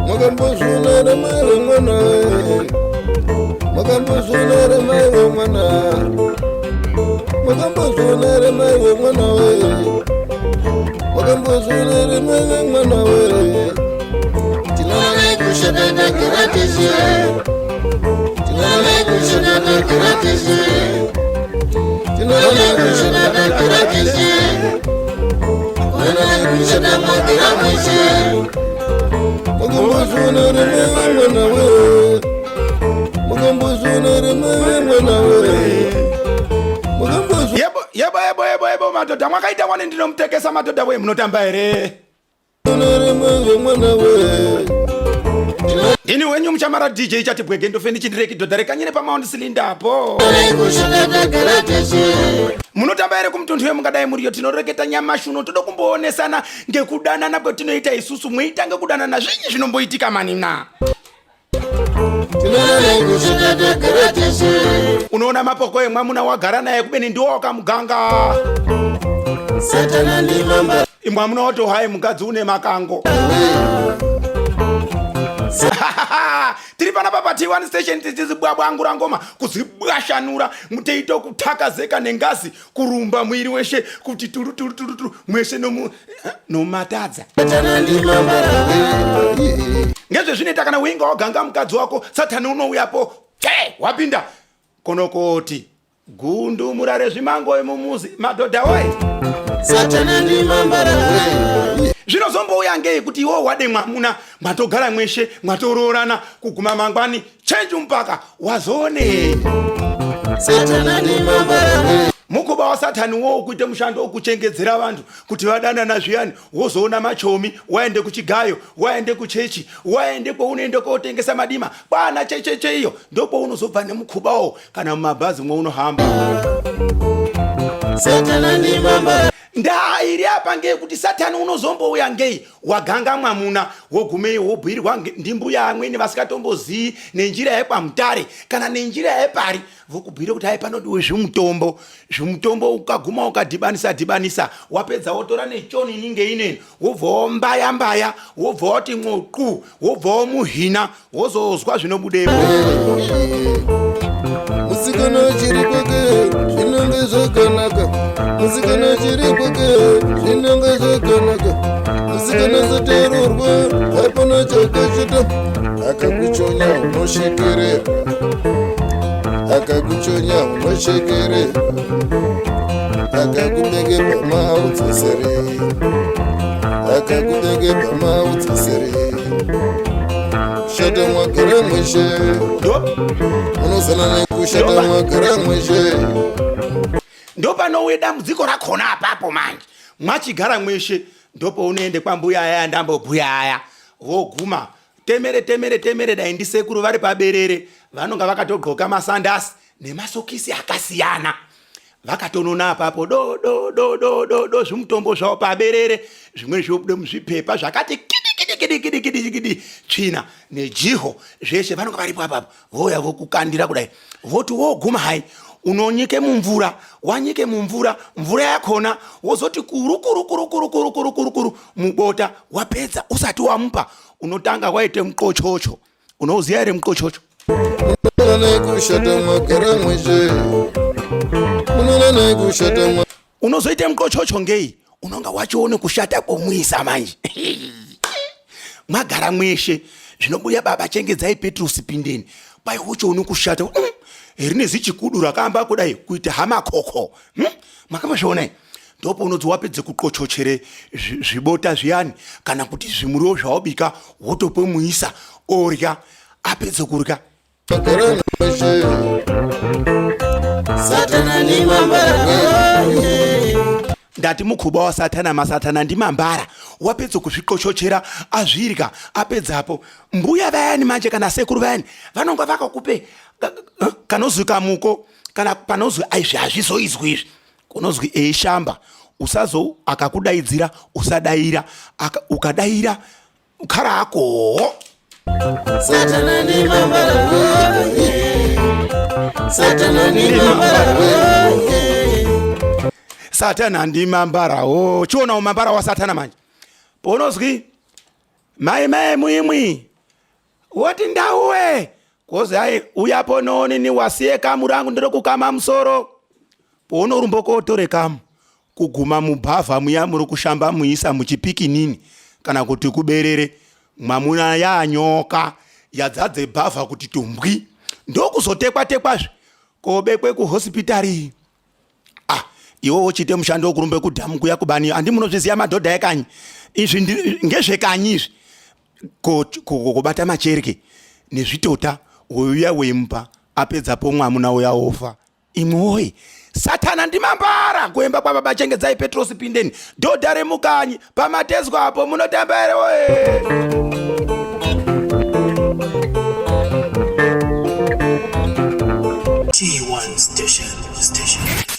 Makambozvionera mai vemwana, makambozvionera mai vemwana, makambozvionera mai vemwana we, makambozvionera mai vemwana we. Tinonana kushata tagara teshe, tinonana kushata tagara teshe, tinonana kushata tagara teshe, tinonana kushata tagara teshe. Makambozvionera mai vemwana we, makambozvionera mai vemwana we, makambozvionera Yebo, yebo, yebo, yebo, yebo, madhodha mwakaita wani ndinomutekesa madhodha we munotamba here? mai vemwana we. Ndini wenyu muchamara DJ chati bwege ndofe ndichidireki dhodha rekanyire pamaundi silinda apo. Munotamba here kumutunhu wemungadai muriyo tinoreketa nyamashi uno toda kumboonesana ngekudanana kwetinoita isusu mweita ngekudanana zvinyi zvinomboitika manina. Unoona mapoko emwamuna wagara naye kubeni ndiwo wakamuganga. Satana ndimamba Mwamuna wato hai mukadzi une makango. Tiri panapa pa T1 station tichizibwabwangura ngoma kuzibwashanura muteito kutakazeka nengazi kurumba mwiri weshe kuti turu turu turu turu mweshe nomu nomatadza. Satana ndimamba Ngezvezvinoita kana uinga waganga mukadzi wako satani unouyapo che wapinda konokoti gundu murare zvimango emumuzi madhodha woye. Satana ndimamba Zvinozombouya ngei kuti iwo wade mwamuna mwatogara mweshe mwatoroorana kuguma mangwani chenji mupaka wazoonei. Satana ndimamba Mukuba waSatani wo kuita mushando wokuchengedzera vantu kuti vadanana zviyani, wozoona machomi waende kuchigayo, waende kuchechi, waende kwaunoenda kotengesa madima kwana checheche iyo ndopounozobva nemukubawo kana mumabhazi mwaunohamba. Satana ndimamba Ndaa iri apa ngeyekuti Satani unozombouya ngei waganga mwamuna wogumei wobhuirwa ndimbuya amweni vasikatomboziyi nenjira yekwamutare kana nenjira yepari vokubhuira kuti hai panodiwe zvimutombo zvimutombo ukaguma ukadhibanisa dhibanisa wapedza wotora nechoni inenge ineni wobva wombaya mbaya wobva woti nqoqu wobva womuhina wozozwa zvinobudepo. Musikana chiri kwake zvinonge zvakanaka, musikana chiri kwake zvinonge zvakanaka, musikana saterorwa hapana chakashata, akakuchonya unoshekerera, akakuchonya unoshekerera, akakubeke pamaudzosere, akakubeke pamaudzosere, kushata mwagara mweshe, munozana nekushata mwagara mweshe. Ndopanouye dambudziko rakona apapo manje mwachigara mweshe ndopounoende kwambuya aya ndambobhuya aya woguma temere temere temere dai ndisekuru vari paberere vanonga vakatodxoka masandasi nemasokisi akasiyana vakatonona apapo do do do do do do zvimutombo zvavo paberere zvimweni zvobude muzvipepa zvakati kidi kidi kidi kidi kidi kidi tsvina nejiho zveshe vanonga varipo apapo vouya vokukandira kudai voti woguma hai unonyike mumvura wanyike mumvura mvura yakona wozoti kuru kuru kuru kuru kuru kuru kuru kuru mubota wapedza usati wamupa unotanga waite muqochocho unouziya here muqochocho Munonana kushata mwagara mweshe, munonana kushata mwa unozoite muqochocho ngei unonga wachione kushata kwomuisa manje mwagara mweshe zvinobuya baba chengedzai Petrusi pindeni kwai uchione kushata rine zichikudu rakaamba kudai kuita hama koko makambozviona ndopo unodzi wapedze kuqochochere zvibota zviyani kana kuti zvimuriwo zvaubika wotope muisa orya apedze kurya mwagara mweshe. Satana ndimamba Ndati mukhuba waSathana masathana ndimambara wapedza kuzviqochochera azvirya apedzapo mbuya vayani manje kana sekuru vayani vanonga vakakupe kanozwi kamuko kana panozwi aizvi hazvizoizwi izvi kunozwi eishamba usazo akakudaidzira usadaira ukadaira kara akowo Satana ndimamba. Satana ndimambara we. Satana ndimambara wo. Chiona umambara wasatana manje. Ponozwi mai mai muimwi woti ndauwe kozi ai uyapo noonini wasiye kamu rangu ndiri kukama musoro pounorumbo kotore kamu kuguma mubhavha muya muri kushamba muisa muchipikinini kana kuti kuberere mwamuna yanyoka yadzadze bhavha kuti tumbwi ndokuzotekwa tekwazve kobekwe kuhosipitari ah iwe wochiite mushando wekurumbe kudhamu kuya kubani handi munozviziva madhodha ekanyi izvi ngezvekanyi izvi kubata machereke nezvitota uya weimupa apedzapo mwamuna uya ofa imwe woye satana ndimambara kuemba kwababa chengedzai petrosi pindeni dhodha remukanyi pamatezwa apo munotamba here woye T1 Station. Station.